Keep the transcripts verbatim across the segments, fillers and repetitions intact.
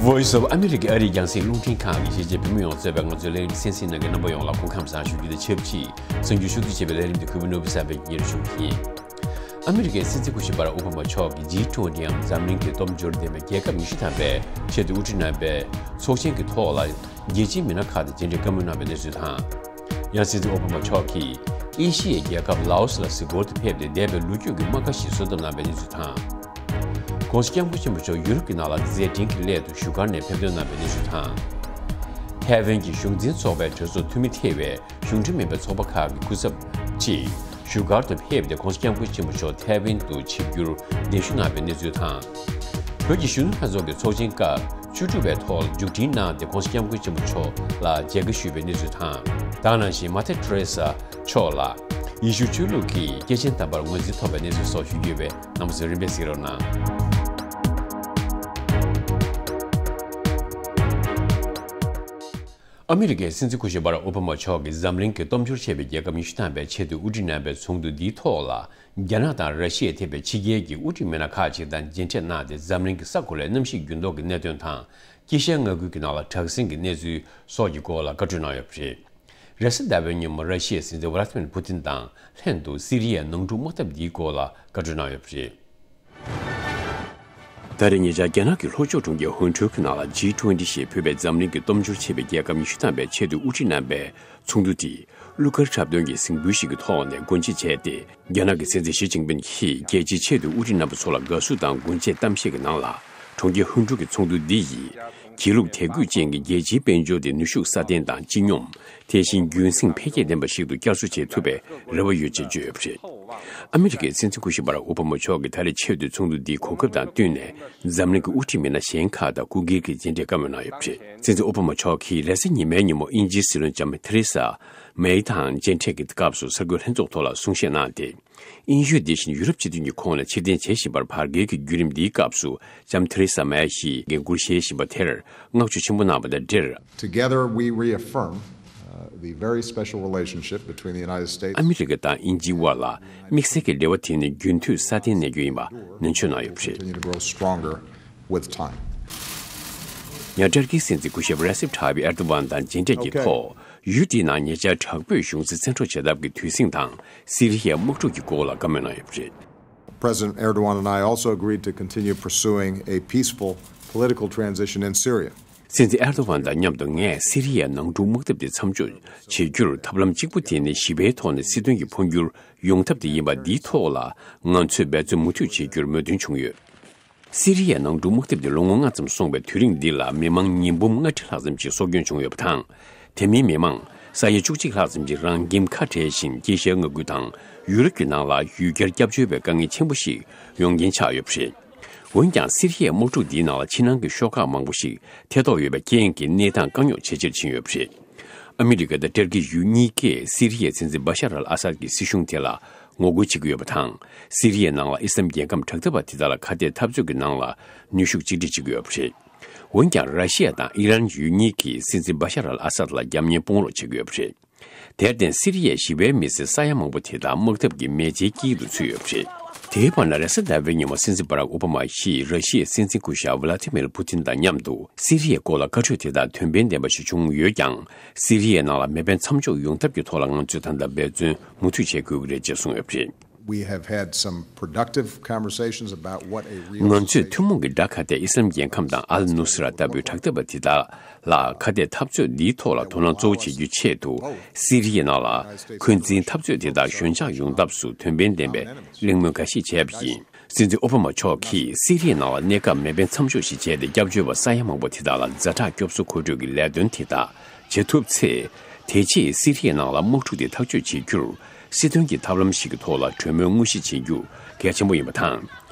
Voice of America ཨ་རིའི་རྒྱང་སྲིང་རླུང་འཕྲིན་ཁང་གི་གཞིས་བྱེས་བོད་མི་ཡོངས་གཙོས་པའི་ང་ཚོའི་ལས་རིམ་གསན་གཟིགས་གནང་མཁན་རྣམ་པ་ཡོངས་ལ་སྐུ་ཁམས་བཟང་ཞུ་རྒྱུ་དང་ཆབས་ཅིག་གསར་འགྱུར་ཞུ་གཏུག་བྱས་པའི་ལས་རིམ་དེ་གུས་པ་ནོར་བུ་གསར་པས་སྙན་སྒྲོན་ཞུ་གི་ཡིན། ཨ་མི་རི་ཀའི་སྲིད་འཛིན་སྐུ་ཞབས་བྷ་རག་ཨོ་བྷ་མ་མཆོག་གིས་ཇི་ཊུ་ཝེན་ཊི་འམ་འཛམ་གླིང་གི་སྟོབས་འབྱོར་ལྡན་པའི་རྒྱལ་ཁབ་ཉི་ཤུ་ཐམ་པའི་ཆེད་དུ་དབུ་ཁྲིད་གནང་བའི་ཚོགས་ཆེན་གྱི་ཐོག་ལ་རྒྱལ་སྤྱིའི་མི་སྣ་ཁག་དང་མཇལ་འཕྲད་བཀའ་མོལ་གནང་བའི་གནས་ཚུལ་དང་། ཡང་སྲིད་འཛིན་ཨོ་བྷ་མ་མཆོག་གིས་ཨེ་ཤི་ཡའི་རྒྱལ་ཁབ་ལའོ་སི་ལ་གཟིགས་སྐོར་དུ་ཕེབས་ཏེ་འདས་པའི་ལོ་རྒྱུས་ཀྱི་རྨ་ཁ་ཞིག་གསོལ་འདེབས་གནང་བའི་གནས་ཚུལ་དང་། ༸གོང་ས་༸སྐྱབས་མགོན་ཆེན་པོ་མཆོག་ཡུ་རོབ་ཀྱི་ནང་ལ་མཛད་འཕྲིན་གྱི་སླད་དུ་བཞུགས་སྒར་ནས་ཕེབས་ཐོན་གནང་བའི་གནས་ཚུལ་དང་། ཐའེ་ཝན་གྱི་གཞུང་འཛིན་ཚོགས་པའི་གྲོས་ཚོགས་འཐུས་མི་ཐེ་བའི་གཞུང་འབྲེལ་མིན་པའི་ཚོགས་པ་ཁག་གི་སྐུ་ཚབ་ཅིག་བཞུགས་སྒར་དུ་ཕེབས་ཏེ་༸གོང་ས་༸སྐྱབས་མགོན་ཆེན་པོ་མཆོག་ཐའེ་ཝན་དུ་ཆིབས་བསྒྱུར་གདན་ཞུ་གནང་བའི་གནས་ཚུལ་དང་། བོད་ཀྱི་གཞོན་ནུ་ལྷན་ཚོགས་ཀྱི་ཚོགས་ཆེན་སྐབས་བཅུ་དྲུག་པའི་ཐོག་མཇུག་སྒྲིལ་གནང་སྟེ་༸གོང་ས་༸སྐྱབས་མགོན་ཆེན་པོ་མཆོག་ལ་མཇལ་ཁ་ཞུས་པའི་གནས་ཚུལ་དང་། ད་ག་ནང་བཞིན་མ་ཐེ་ཏྲེ་ས་མཆོག་ལ་ཡེ་ཤུ་ཆོས་ལུགས་ཀྱི་སྐྱེས་ཆེན་དམ་པར་ངོས་འཛིན་ཐོབ་པའི་གནས་ཚུལ་སོགས་ཞུ་རྒྱུ་ཡོད་པས་རྣམ་པ་ཚོས་རིམ་པས་གཟིགས་རོགས་གནང་། ཨ་མི་རི་ཀའི་སྲིད་འཛིན་སྐུ་ཞབས་བྷ་རག་ཨོ་བྷ་མ་མཆོག་གིས་འཛམ་གླིང་གི་སྟོབས་འབྱོར་ཆེ་བའི་རྒྱལ་ཁབ་ཉི་ཤུ་ཐམ་པའི་ཆེད་དུ་དབུ་ཁྲིད་གནང་བའི་ཚོགས་འདུ་འདིའི་ཐོག་ལ། རྒྱ་ནག་དང་ར་ཤི་ཡའི་ཐེ་བའི་ཕྱི་རྒྱལ་གྱི་དབུ་ཁྲིད་མི་སྣ་ཁག་ཅིག་དང་མཇལ་འཕྲད་གནང་སྟེ། འཛམ་གླིང་གི་ས་གོ་ལའི་གནམ་གཤིས་འགྱུར་ལྡོག་གི་གནད་དོན་དང་། དཀྱིལ་ཤར་མངའ་ཁུལ་གྱི་ནང་ལ་དྲག་ཟིང་གི་གནས་ཚུལ་སོགས་ཀྱི་སྐོར་ལ་བཀའ་གྲོས་གནང་ཡོད་པ་རེད། རེས་གཟའ་ཟླ་བའི་ཉིན་མོ་ར་ཤི་ཡའི་སྲིད་འཛིན་ཝ་ལ་ཏི་མིར་པུ་ཏིན་དང་ལྷན་དུ་སི་རི་ཡའི་ནང་འཁྲུག་དམག་འཐབ་འདིའི་སྐོར་ལ་བཀའ་གྲོས་གནང་ཡོད་པ་རེད། ད་རེས་ཉེ་ཆར་རྒྱ་ནག་གི་ལྷོ་ཕྱོགས་གྲོང་ཁྱེར་ཧུན་ཁྲུའུ་གི་ནང་ལ་ཇི་ཊུ་ཝེན་ཊི་ཞེས་འབོད་པའི་འཛམ་གླིང་གི་སྟོབས་འབྱོར་ཆེ་བའི་རྒྱལ་ཁབ་ཉི་ཤུ་ཐམ་པའི་ཆེད་དུ་དབུ་ཁྲིད་གནང་བའི་ཚོགས་འདུ་དེ་གླུ་གར་འཁྲབ་སྟོན་གྱི་གཟིགས་འབུལ་ཞིག་གི་ཐོག་ནས་སྒོ་འབྱེད་བྱས་ཏེ། རྒྱ་ནག་གི་སྲིད་འཛིན་ཞི་ཅིན་ཕིན་གྱིས་རྒྱལ་སྤྱིའི་ཆེད་དུ་དབུ་ཁྲིད་རྣམ་པ་ཚོ་ལ་དགའ་བསུ་དང་སྒོ་འབྱེད་གཏམ་བཤད་ཀྱི་ནང་ལ། གྲོང་ཁྱེར་ཧུན་ཀྲུའུ་གི་ཚོགས་འདུ་འདི་ཡིས་དགེ་ལུགས་དད་གུས་ཅན་གྱི་རྒྱལ་སྤྱིའི་དཔལ་འབྱོར་དེ་ནུས་ཤུགས་སྲ་བརྟན་དང་སྤྱི་སྙོམས། དེ་བཞིན་རྒྱུན་སྲིང་འཕེལ་རྒྱས་ལྡན་པ་ཞིག་ཏུ་བསྐྱར་གསོ་བྱེད་ཐུབ་པའི་རེ་བ་ཡོད་ཅེས་བརྗོད་ཡོད་པ་རེད། ཨ་མི་རི་ཀའི་སྲིད་འཛིན་སྐུ་ཞབས་བྷ་རག་ཨོ་བྷ་མ་མཆོག་གིས་ད་རེས་ཆེད་དུ་ཚོགས་འདུ་འདིའི་གོ་སྐབས་དང་བསྟུན་ནས། འཛམ་གླིང་གི་དབུ་ཁྲིད་མི་སྣ་གཞན་ཁག་དང་སྐུ་སྒེར་གྱི་མཇལ་འཕྲད་བཀའ་མོལ་གནང་ཡོད་པ་རེད། སྲིད་འཛིན་ཨོ་བྷ་མ་མཆོག་གིས་རེས་གཟའ་ཉི་མའི་ཉིན་མོ་དབྱིན་ཇིའི་སྲིད་བློན་ལྕམ་ཐེ་རེ་ས་མེའི་དང་མཇལ་འཕྲད་ཀྱི་སྐབས་སུ་གསར་འགོད་ལྷན་ཚོགས་ཐོག་ལ་གསུང་བཤད་གནང་སྟེ། དབྱིན་ཡུལ་དེ་བཞིན་ཡུ་རོབ་སྤྱི་མཐུན་གྱི་ཁོངས་ནས་ཕྱིར་འཐེན་བྱེད་བཞིན་པར་བར་བརྒལ་གྱི་བརྒྱུད་རིམ་འདིའི་སྐབས་སུ་ལྕམ་ཐེ་རེ་ས་མེ་ཞིས་འགན་འཁུར་བཞེས་བཞིན་པ་དེར་བསྔགས་བརྗོད་ཆེན་པོ་གནང་བ་དང་འབྲེལ། Together we reaffirm, uh, the very special relationship between the United States ཨ་མི་རི་ཀ་དང་དབྱིན་ཇིའི་དབར་ལ་དམིགས་བསལ་གྱི་འབྲེལ་བ་དེ་ནི་རྒྱུན་མཐུད་སྲ་བརྟན་གནས་རྒྱུ་ཡིན་པ་ནན་བརྗོད་གནང་ཡོད་པ་རེད། Continue to grow stronger with time. ཡང་ཏུར་ཀིའི་སྲིད་འཛིན་སྐུ་ཞབས་རེ་སེབ་ཐཱ་ཡིབ་ཨེར་དོ་ཝན་དང་མཇལ་འཕྲད་ཀྱི་ཐོག་ཡུལ་དེའི་ནང་ཉེ་ཆར་དྲག་པོས་གཞུང་འཛིན་བཙན་འཕྲོག་བྱེད་ཐབས་ཀྱི་དུས་ཟིང་དང་སི་རི་ཡའི་དམག་འཁྲུག་གི་སྐོར་ལ་བཀའ་མོལ་གནང་ཡོད་པ་རེད། President Erdogan and I also agreed to continue pursuing a peaceful political transition in Syria. སྲིད་འཛིན་ཨེར་དོ་ཝན་དང་མཉམ་དུ་ངས་སི་རི་ཡའི་ནང་འཁྲུག་དམག་འཐབ་དེ་མཚམས་འཇོག་བྱེད་རྒྱུར་ཐབས་ལམ་གཅིག་པུ་དེ་ནི་ཞི་བའི་ཐོག་ནས་སྲིད་དོན་གྱི་འཕོ་འགྱུར་ཡོང་ཐབས་དེ་ཡིན་པ་འདིའི་ཐོག་ལ་ང་ཚོས་འབད་བརྩོན་མུ་མཐུད་བྱེད་རྒྱུར་མོས་མཐུན་བྱུང་ཡོད། སི་རི་ཡའི་ནང་འཁྲུག་དམག་འཐབ་འདི་ལོ་ངོ་ལྔ་ཙམ་སོང་བའི་དུས་རིང་འདི་ལ་མི་མང་ཉིས་འབུམ་ལྔ་ཁྲི་ལྷག་ཙམ་ཞིག་སྲོག་སྐྱོན་བྱུང་ཡོད་པ་དང་། དེ་མིན་མི་མང་ས་ཡ་བཅུ་གཅིག་ལྷག་ཙམ་ཞིག་རང་ཁྱིམ་ཁ་བྲལ་ཞིང་དཀྱིལ་ཤར་མངའ་ཁུལ་དང་ཡུ་རོབ་ཀྱི་ནང་ལ་ཡུལ་གྱར་སྐྱབས་བཅོལ་བའི་དཀའ་ངལ་ཆེན་པོ་ཞིག་ཡོང་རྐྱེན་ཆགས་ཡོད་པ་རེད། འོན་ཀྱང་སི་རི་ཡའི་དམག་འཁྲུག་འདིའི་ནང་ལ་ཕྱི་ནང་གི་ཤོག་ཁག་མང་པོ་ཞིག་ཐེ་གཏོགས་ཡོད་པའི་རྐྱེན་གྱིས་གནས་སྟངས་དཀའ་རྙོག་ཇེ་ཆེར་ཕྱིན་ཡོད་པ་རེད། ཨ་མི་རི་ཀ་དང་ཏུར་ཀི་ཡུལ་གཉིས་ཀས་སི་རི་ཡའི་སྲིད་འཛིན་བ་ཤར་ཨལ་ཨ་སད་ཀྱི་སྲིད་གཞུང་དེ་ལ་ངོ་རྒོལ་བྱེད་ཀྱི་ཡོད་པ་དང་། སི་རི་ཡའི་ནང་ལ་ཨི་སི་ལམ་རྒྱལ་ཁམས་དྲག་འཐབ་པ་དེ་དག་ལ་ཁ་གཏད་འཐབ་རྩོད་ཀྱི་ནང་ལ་ནུས་ཤུགས་གཅིག་སྒྲིལ་བྱེད་ཀྱི་ཡོད་པ་རེད། འོན་ཀྱང་ར་ཤི་ཡ་དང་ཨི་རན་ཡུལ་གཉིས་ཀྱིས་སྲིད་འཛིན་བ་ཤར་ཨལ་ཨ་སད་ལ་རྒྱབ་གཉེར་སྤོང་རོགས་བྱེད་ཀྱི་ཡོད་པ་རེད། དེར་བརྟེན་སི་རི་ཡའི་ཞི་བའི་མི་སེར་ས་ཡ་མང་པོ་དེ་དག་དམག་འཐབ་ཀྱི་མེ་ལྕེའི་དཀྱིལ་དུ་ཚུད་ཡོད་པ་རེད། དེའི་བར་ན་རེས་གཟའ་ཟླ་བའི་ཉིན་མོ་སྲིད་འཛིན་བྷ་རག་ཨོ་བྷ་མ་ཡིས་ར་ཤི་ཡའི་སྲིད་འཛིན་སྐུ་ཞབས་ཝ་ལ་ཏི་མིར་པུ་ཏིན་དང་མཉམ་དུ་སི་རི་ཡའི་སྐོར་ལ་བཀའ་གྲོས་དེ་དག་དོན་ཕན་ལྡན་པ་ཞིག་བྱུང་ཡོད་ཀྱང་། སི་རི་ཡའི་ནང་ལ་མེ་འཕེན་མཚམས་འཇོག་ཡོང་ཐབས་ཀྱི་ཐོག་ལ་ང་ཚོས་ད་ལྟ་འབད་བརྩོན་མུ་མཐུད་བྱེད་དགོས་ཀྱི་རེད་ཅེས་གསུངས་ཡོད་པ་རེད། We have had some productive conversations about what a real ང་ཚོས་ཐུན་མོང་གི་དགྲ་ཁ་གཏད་ཨི་སི་ལམ་རྒྱལ་ཁམས་དང་ཨལ་ནུ་སི་ར་ལྟ་བུའི་དྲག་འཐབ་པ་དེ་དག་ལ་ཁ་གཏད་འཐབ་རྩོད་འདིའི་ཐོག་ལ་དོ་སྣང་གཙོ་བོ་བྱེད་རྒྱུའི་ཆེད་དུ། སི་རི་ཡའི་ནང་ལ་འཁོན་འཛིན་འཐབ་རྩོད་དེ་དག་ཞོད་འཇགས་ཡོང་ཐབས་སུ་དོན་ཕན་ལྡན་པའི་གླེང་མོལ་འགའ་ཞིག་བྱས་པ་ཡིན། སྲིད་འཛིན་ཨོ་བྷ་མ་མཆོག་གིས་སི་རི་ཡའི་ནང་ལ་གནས་སྐབས་མེ་འཕེན་མཚམས་འཇོག་ཞིག་བྱས་ཏེ། སྐྱབས་བཅོལ་བ་ས་ཡ་མང་པོ་དེ་དག་ལ་ཛ་དྲག་སྐྱོབ་གསོ་མཁོ་སྤྲོད་ཀྱི་ལས་དོན་དེ་དག་བྱེད་ཐུབ་ཚེ། དེ་རྗེས་སི་རི་ཡའི་ནང་ལ་དམག་འཁྲུག་དེ་ཐག་གཅོད་བྱེད་རྒྱུར། སྲིད་དོན་གྱི་ཐབས་ལམ་ཞིག་གི་ཐོག་ལ་གྲོས་མོལ་དངོས་གཞི་བྱེད་རྒྱུ་གལ་ཆེན་པོ་ཡིན་པ་དང་།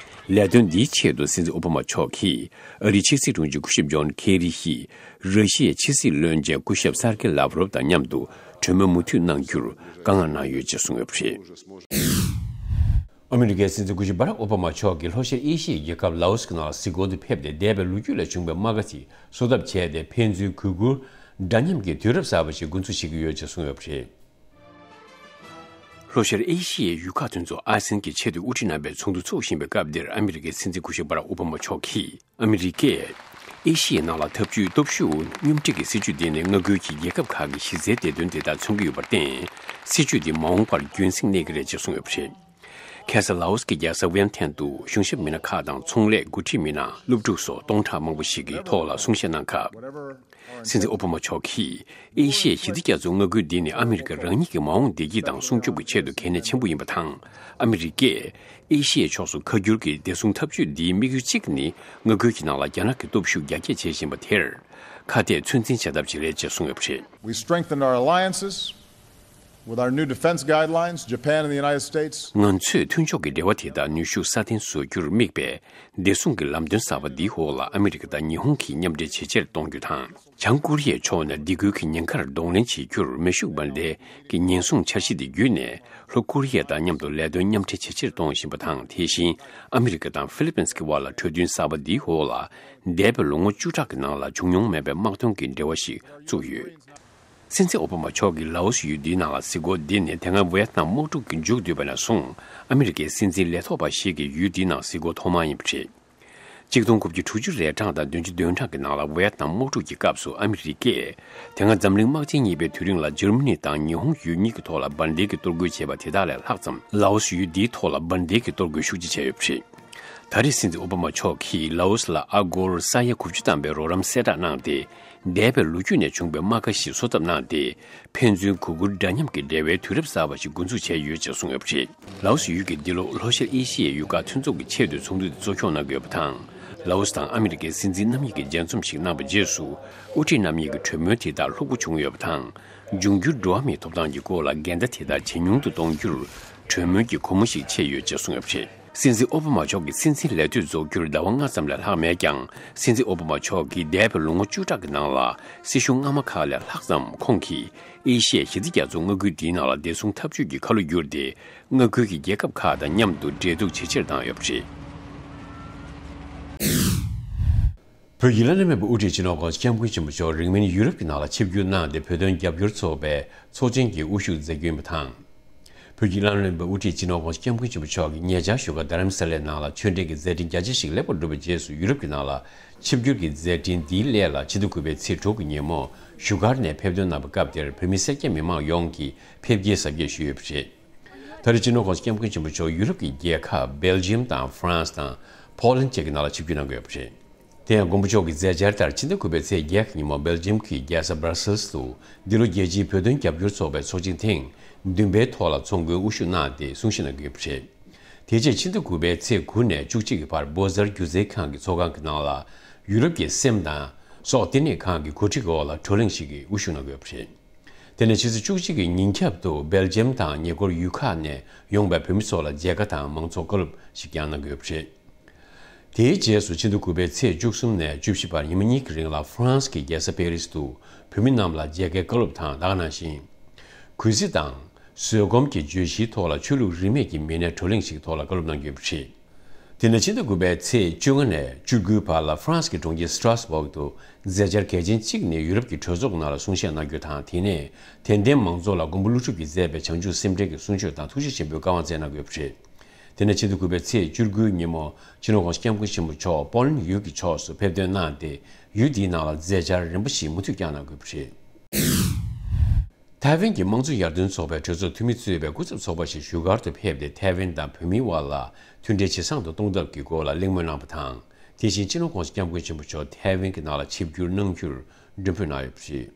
ལས་དོན་འདིའི་ཆེད་དུ་སྲིད་འཛིན་ཨོ་བྷ་མ་མཆོག་གིས་ཨ་རིའི་ཕྱི་སྲིད་དྲུང་ཆེ་སྐུ་ཞབས་ཇོན་ཁེ་རི་ཡིས་ར་ཤི་ཡའི་ཕྱི་སྲིད་བློན་ཆེན་སྐུ་ཞབས་སར་ཀེ་ལཱབ་རོབ་དང་མཉམ་དུ་གྲོས་མོལ་མུ་མཐུད་གནང་རྒྱུར་བཀའ་མངགས་གནང་ཡོད་ཅེས་གསུངས་ཡོད་པ་རེད། ཨ་མི་རི་ཀའི་སྲིད་འཛིན་སྐུ་ཞབས་བྷ་རག་ཨོ་བྷ་མ་མཆོག་གིས་ལྷོ་ཤར་ཨེ་ཤི་ཡའི་རྒྱལ་ཁབ་ལའོ་སི་གི་ནང་ལ་གཟིགས་སྐོར་དུ་ཕེབས་ཏེ། འདས་པའི་ལོ་རྒྱུས་ལས་བྱུང་བའི་རྨ་ཁ་དེ་གསོ་ཐབས་བྱས་ཏེ། ཕན་ཚུན་གུས་བཀུར་འདྲ་མཉམ་གྱི་དུས་རབས་གསར་པ་ཞིག་འགོ་འཛུགས་བྱེད་ཀྱི་ཡོད་ཅེས་གསུངས་ཡོད་པ་རེད། ལྷོ་ཤར་ཨེ་ཤི་ཡའི་ཡུལ་ཁག་དེ་ཚོ་ཨ་སེན་གྱི་ཆེས་མཐོའི་དབུ་ཁྲིད་རྣམ་པའི་ཚོགས་འདུ་འཚོགས་བཞིན་པའི་སྐབས་འདིར། ཨ་མི་རི་ཀའི་སྲིད་འཛིན་སྐུ་ཞབས་བྷ་རག་ཨོ་བྷ་མ་མཆོག་གིས། ཨ་མི་རི་ཀས་ ཨེ་ཤི་ཡའི་ནང་ལ་འཐབ་ཇུས་སྟོབས་ཤུགས་སྙོམས་སྒྲིག་གི་སྲིད་ཇུས་འདི་ནི་མངའ་ཁུལ་གྱི་རྒྱལ་ཁབ་ཁག་གི་གཞི་རྩའི་བདེ་དོན་དེ་དག་མཚོན་གྱི་ཡོད་པར་བརྟེན། སྲིད་ཇུས་འདི་མ་འོངས་པར་རྒྱུན་སྲིང་གནས་ཀྱི་རེད་ཅེས་གསུངས་ཡོད་པ་རེད། ཁ་སང་ལའོ་སི་གི་རྒྱལ་ས་ཝེན་ཐེན་དུ་གཞུང་ཞབས་མི་སྣ་ཁག་དང་ཚོང་ལས་འགོ་ཁྲིད་མི་སྣ་སློབ་ཕྲུག་སོགས་སྟོང་ཕྲག་མང་པོ་ཞིག་གི་ཐོག་ལ་གསུང་བཤད་གནང་སྐབས། སྲིད་འཛིན་ཨོ་བྷ་མ་མཆོག་གིས་ཨེ་ཤི་ཡའི་ཞི་བདེ་རྒྱ་མཚོའི་མངའ་ཁུལ་འདི་ནི་ཨ་མི་རི་ཀ་རང་ཉིད་ཀྱི་མ་འོངས་བདེ་སྐྱིད་དང་སྲུང་སྐྱོབ་ཀྱི་ཆེད་དུ་གལ་གནད་ཆེན་པོ་ཡིན་པ་དང་། ཨ་མི་རི་ཀས་ཨེ་ཤི་ཡའི་ཕྱོགས་སུ་ཁ་སྒྱུར་གྱི་བདེ་སྲུང་འཐབ་ཇུས་འདིའི་དམིགས་ཡུལ་གཅིག་ནི་མངའ་ཁུལ་གྱི་ནང་ལ་རྒྱ་ནག་གི་སྟོབས་ཤུགས་རྒྱ་སྐྱེད་བྱེད་བཞིན་པ་དེར་ཁ་གཏད་ཚོད་འཛིན་བྱ་ཐབས་ཤིག་རེད་ཅེས་གསུངས་ཡོད་པ་རེད། We strengthened our alliances with our new defense guidelines, Japan and the United States. ང་ཚོས་མཐུན་ཕྱོགས་ཀྱི་འབྲེལ་བ་དེ་དག་ནུས་ཤུགས་སྲ་བརྟན་བཟོ་རྒྱུར་དམིགས་པའི་བདེ་སྲུང་གི་ལམ་སྟོན་གསར་པ་འདིའི་འོག་ལ་ཨ་མི་རི་ཀ་དང་ཉི་ཧོང་གིས་མཉམ་འབྲེལ་ཇེ་ཆེར་གཏོང་རྒྱུ་དང་། བྱང་ཀོ་རི་ཡའི་ཕྱོགས་ནས་སྡིགས་སྐུལ་གྱི་ཉེན་ཁར་གདོང་ལེན་བྱེད་རྒྱུར་མེ་ཤུགས་འབར་མདེལ་གྱི་ཉེན་སྲུང་འཆར་གཞི་འདི་བརྒྱུད་ནས། ལྷོ་ཀོ་རི་ཡ་དང་མཉམ་དུ་ལས་དོན་མཉམ་འབྲེལ་ཇེ་ཆེར་གཏོང་བཞིན་པ་དང་། དེ་བཞིན་ཨ་མི་རི་ཀ་དང་ཧྥི་ལི་པིན་གྱི་དབར་ལ་གྲོས་མཐུན་གསར་པ་འདིའི་འོག་ལ་འདས་པའི་ལོ་ངོ་བཅུ་ཕྲག་གི་ནང་ལ་བྱུང་མྱོང་མེད་པའི་དམག་དོན་གྱི་འབྲེལ་བ་ཞིག་བཙུགས་ཡོད། སྲིད་འཛིན་ཨོ་བྷ་མ་མཆོག་གིས་ལའོ་སི་ཡུལ་འདིའི་ནང་ལ་གཟིགས་སྐོར་འདི་ནི་དེ་སྔ་ཝེ་ཏི་ནམ་དམག་འཁྲུག་གི་མཇུག་བསྡུས་པ་ནས་བཟུང་ཨ་མི་རི་ཀའི་སྲིད་འཛིན་ལས་ཐོག་པ་ཞིག་གིས་ཡུལ་འདིའི་ནང་གཟིགས་སྐོར་ཐོག་མ་ཡིན་པ་རེད། གཅིག་སྟོང་དགུ་བརྒྱ་དྲུག་ཅུ་རེ་གྲངས་དང་བདུན་ཅུ་དོན་གྲངས་ཀྱི་ནང་ལ་ཝེ་ཏི་ནམ་དམག་འཁྲུག་གི་སྐབས་སུ་ཨ་མི་རི་ཀས་དེ་སྔ་འཛམ་གླིང་དམག་ཆེན་གཉིས་པའི་དུས་རིང་ལ་འཇར་མ་ནི་དང་ཉི་ཧོང་ཡུལ་གཉིས་ཀྱི་ཐོག་ལ་འབར་མདེལ་གྱི་གཏོར་རྒོལ་བྱས་པ་དེ་དག་ལས་ལྷག་ཙམ་ལའོ་སི་ཡུལ་འདིའི་ཐོག་ལ་འབར་མདེལ་གྱི་གཏོར་རྒོལ་ཤུགས་ཆེ་བྱས་ཡོད་པ་རེད། ད་རེས་སྲིད་འཛིན་ཨོ་བྷ་མ་མཆོག་གིས་ལའོ་སི་ལ་ཨ་སྒོར་ས་ཡ་དགུ་བཅུ་ཐམ་པའི་རོགས་རམ་གསལ་བསྒྲགས་གནང་སྟེ། འདས་པའི་ལོ་རྒྱུས་ནས་བྱུང་བའི་རྨ་ཁ་ཞིག་གསོ་ཐབས་གནང་སྟེ། ཕན་ཚུན་གུས་བཀུར་འདྲ་མཉམ་གྱི་འབྲེལ་བའི་དུས་རབས་གསར་པ་ཞིག་འགོ་འཛུགས་བྱས་ཡོད་ཅེས་གསུངས་ཡོད་པ་རེད། ལའོ་སི་ཡུལ་གྱིས་འདི་ལོ་ལྷོ་ཤར་ཨེ་ཤི་ཡའི་ཡུལ་ཁག་མཐུན་ཚོགས་ཀྱི་ཆེས་མཐོའི་ཚོགས་འདུ་དེ་གཙོ་སྐྱོང་གནང་གི་ཡོད་པ་དང་། ལའོ་སི་དང་ཨ་མི་རི་ཀའི་སྲིད་འཛིན་རྣམ་གཉིས་ཀྱིས་མཇལ་འཛོམས་ཤིག་གནང་བའི་རྗེས་སུ། དབུ་ཁྲིད་རྣམ་གཉིས་ཀྱི་གྲོས་མོལ་དེ་དག་ལྷུག་པོ་བྱུང་ཡོད་པ་དང་། འབྱུང་འགྱུར་འགྲོ་བ་མིའི་ཐོབ་ཐང་གི་སྐོར་ལ་འགལ་ཟླ་དེ་དག་ཇེ་ཉུང་དུ་གཏོང་རྒྱུར་གྲོས་མོལ་གྱི་སྒོ་མོ་ཞིག་ཕྱེ་ཡོད་ཅེས་གསུངས་ཡོད་པ་རེད། སྲིད་འཛིན་ཨོ་བྷ་མ་མཆོག་གི་སྲིད་འཛིན་ལས་དུས་རྫོགས་རྒྱུར་ཟླ་བ་ལྔ་ཙམ་ལས་ལྷག་མེད་ཀྱང་། སྲིད་འཛིན་ཨོ་བྷ་མ་མཆོག་གིས་འདས་པའི་ལོ་ངོ་བཅུ་ཕྲག་གི་ནང་ལ་སྲིད་གཞུང་སྔ་མ་ཁག་ལས་ལྷག་ཙམ་ཁོང་གིས་ཨེ་ཤི་ཡའི་ཞི་བདེ་རྒྱ་མཚོ་མངའ་ཁུལ་འདིའི་ནང་ལ་བདེ་སྲུང་འཐབ་ཇུས་ཀྱི་ཁ་ལོ་བསྒྱུར་ཏེ། མངའ་ཁུལ་གྱི་རྒྱལ་ཁབ་ཁག་དང་མཉམ་དུ་འབྲེལ་གཏུག་ཇེ་ཆེར་བཏང་ཡོད་པ་རེད། བོད་ཀྱི་བླ་ན་མེད་པའི་དབུ་ཁྲིད་སྤྱི་ནོར་༧གོང་ས་༧སྐྱབས་མགོན་ཆེན་པོ་མཆོག་རིང་མིན་ཡུ་རོབ་ཀྱི་ནང་ལ་ཆིབས་བསྒྱུར་གནང་སྟེ། བོད་དོན་རྒྱབ་སྐྱོར་ཚོགས་པའི་ཚོགས་ཆེན་གྱི་དབུ་བཞུགས་མཛད་རྒྱུ་ཡིན་པ་དང་། བོད་ཀྱི་བླ་ན་མེད་པའི་དབུ་ཁྲིད་སྤྱི་ནོར་༧གོང་ས་༧སྐྱབས་མགོན་ཆེན་པོ་མཆོག་གིས་ཉེ་ཆར་བཞུགས་སྒར་རྡ་རམ་ས་ལའི་ནང་ལ་ཆོས་འབྲེལ་གྱི་མཛད་འཕྲིན་རྒྱ་ཆེ་ཞིག་ལེགས་པར་གྲུབ་པའི་རྗེས་སུ། ཡུ་རོབ་ཀྱི་ནང་ལ་ཆིབས་བསྒྱུར་གྱི་མཛད་འཕྲིན་འདིའི་སླད་ལ། ཕྱི་ཟླ་དགུ་པའི་ཚེས་དྲུག་གི་ཉིན་མོ་བཞུགས་སྒར་ནས་ཕེབས་ཐོན་གནང་བའི་སྐབས་དེར། བོད་མི་སེར་སྐྱ་མི་མང་ཡོངས་ཀྱིས་ཕེབས་སྐྱེལ་གཟབ་རྒྱས་ཞུས་ཡོད་པ་རེད། ད་རེས་སྤྱི་ནོར་༧གོང་ས་༧སྐྱབས་མགོན་ཆེན་པོ་མཆོག་ཡུ་རོབ་ཀྱི་རྒྱལ་ཁབ་སྦེལ་ཇི་ཡམ་དང་ཧྥ་རན་སི་དང་ཕོ་ལན་བཅས་ཀྱི་ནང་ལ་ཆིབས་བསྒྱུར་གནང་གི་ཡོད་པ་རེད། དེ་ཡང་མགོན་པོ་མཆོག་གི་མཛད་འཆར་ལྟར། ཕྱི་ཟླ་དགུ་པའི་ཚེས་བརྒྱད་ཀྱི་ཉིན་མོ་སྦེལ་ཇི་ཡམ་གྱི་རྒྱལ་ས་སྦར་སེལ་སི་དུ། འདི་ལོ་རྒྱལ་སྤྱིའི་བོད་དོན་རྒྱབ་སྐྱོར་ཚོགས་པའི་ཚོགས་ཆེན་ཐེངས་བདུན་པའི་ཐོག་ལ་ཚོགས་མགོན་དབུ་བཞུགས་གནང་སྟེ་གསུང་བཤད་གནང་གི་ཡོད་པ་རེད། དེ་རྗེས་ཕྱི་ཟླ་དགུ་པའི་ཚེས་དགུ་ནས་བཅུ་གཅིག་གི་བར་བྷོ་ཛར་སྒྱུ་རྩལ་ཁང་གི་ཚོགས་ཁང་གི་ནང་ལ། ཡུ་རོབ་ཀྱི་སེམས་དང་སྲོག་ལྟེ་གནས་ཁང་གི་གོ་སྒྲིག་འོག་ལ་བགྲོ་གླེང་ཞིག་གི་དབུ་བཞུགས་གནང་གི་ཡོད་པ་རེད། དེ་ནས་ཕྱི་ཚེས་བཅུ་གཅིག་གི་ཉིན་རྒྱབ་ཏུ་སྦེལ་ཇི་ཡམ་དང་ཉེ་འཁོར་ཡུལ་ཁག་ནས་ཡོང་པའི་བོད་མི་ཚོ་ལ་མཇལ་ཁ་དང་མང་ཚོགས་བཀའ་སློབ་ཞིག་ཀྱང་གནང་གི་ཡོད་པ་རེད། དེའི་རྗེས་སུ་ཕྱི་ཟླ་དགུ་པའི་ཚེས་བཅུ་གསུམ་ནས་བཅུ་བཞི་བར་ཉི་མ་གཉིས་ཀྱི་རིང་ལ་ཧྥ་རན་སི་གི་རྒྱལ་ས་པེ་རི་སི་དུ་བོད་མི་རྣམས་ལ་མཇལ་ཁའི་བཀའ་སློབ་དང་། དེ་ག་ནང་བཞིན་གུས་བརྩི་དང་བཟོད་སྒོམ་གྱི་བརྗོད་གཞིའི་ཐོག་ལ་ཆོས་ལུགས་རིས་མེད་ཀྱི་མི་སྣའི་བགྲོ་གླེང་ཞིག་ཐོག་ལ་བཀའ་སློབ་གནང་གི་ཡོད་པ་རེད། དེ་ནས་ཕྱི་ཟླ་དགུ་པའི་ཚེས་བཅོ་ལྔ་ནས་བཅུ་དགུའི་བར་ལ་ཧྥ་རན་སི་གི་གྲོང་ཁྱེར་སི་ཏྲཱ་སྦུག་ཏུ་མཛད་འཆར་གལ་ཆེན་གཅིག་ནི་ཡུ་རོབ་ཀྱི་གྲོས་ཚོགས་ནང་ལ་གསུང་བཤད་གནང་རྒྱུ་དང་། དེ་ནས་དད་ལྡན་མང་ཚོགས་ལ་མགོན་པོ་ཀླུ་སྒྲུབ་ཀྱིས་མཛད་པའི་བྱང་ཆུབ་སེམས་འགྲེལ་གྱི་གསུང་ཆོས་དང་ཐུགས་རྗེ་ཆེན་པོའི་བཀའ་དབང་སྩལ་གནང་གི་ཡོད་པ་རེད། དེ་ནས་ཕྱི་ཟླ་དགུ་པའི་ཚེས་བཅུ་དགུའི་ཉིན་མོ་སྤྱི་ནོར་༧གོང་ས་༧སྐྱབས་མགོན་ཆེན་པོ་མཆོག་པོ་ལན་ཡུལ་གྱི་ཕྱོགས་སུ་ཕེབས་ཐོན་གནང་སྟེ། ཡུལ་འདིའི་ནང་ལ་མཛད་འཆར་རིམ་པ་ཞིག་མུ་མཐུད་བསྐྱངས་གནང་དགོས་པ་རེད། ཐའེ་ཝན་གྱི་དམངས་གཙོ་ཡར་ཐོན་ཚོགས་པའི་གྲོས་ཚོགས་འཐུས་མི་གཙོས་པའི་སྐུ་ཚབ་ཚོགས་པ་ཞིག་བཞུགས་སྒར་དུ་ཕེབས་ཏེ། ཐའེ་ཝན་དང་བོད་མིའི་དབར་ལ་མཐུན་འབྲེལ་ཇེ་བཟང་དུ་གཏོང་ཐབས་ཀྱི་སྐོར་ལ་གླེང་མོལ་གནང་བ་དང་། དེ་བཞིན་སྤྱི་ནོར་༧གོང་ས་༧སྐྱབས་མགོན་ཆེན་པོ་མཆོག་ཐའེ་ཝན་གྱི་ནང་ལ་ཆིབས་བསྒྱུར་གནང་རྒྱུར་མགྲོན་འབོད་གནང་ཡོད་པ་རེད།